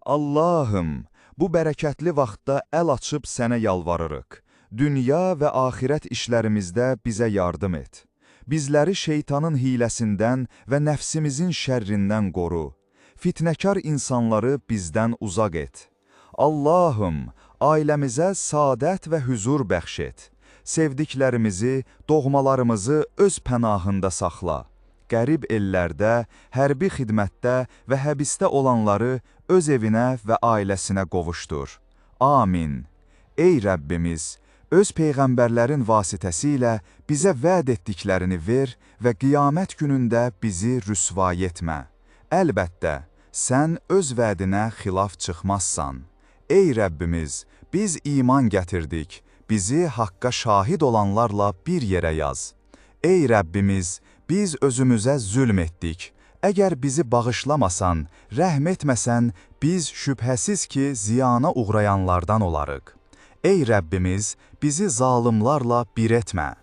Allahım, bu bərəkətli vaxtda əl açıb sənə yalvarırıq. Dünya və axirət işlərimizdə bizə yardım et. Bizləri şeytanın hiləsindən və nəfsimizin şərrindən qoru. Fitnəkar insanları bizdən uzaq et. Allahım, ailəmizə saadət və hüzur bəxş et. Sevdiklərimizi, doğmalarımızı öz pənahında saxla. Qərib ellərdə, hərbi xidmətdə və həbisdə olanları öz evinə və ailəsinə qovuşdur. Amin. Ey Rəbbimiz, öz peyğəmbərlərin vasitəsilə bizə vəd etdiklərini ver və qiyamət günündə bizi rüsva etmə. Əlbəttə, sən öz vədinə xilaf çıxmazsan. Ey Rəbbimiz, biz iman gətirdik, bizi haqqa şahid olanlarla bir yerə yaz. Ey Rəbbimiz, biz özümüzə zülm etdik. Əgər bizi bağışlamasan, rəhm etməsən, biz şübhəsiz ki, ziyana uğrayanlardan olarıq. Ey Rəbbimiz, bizi zalımlarla bir etmə.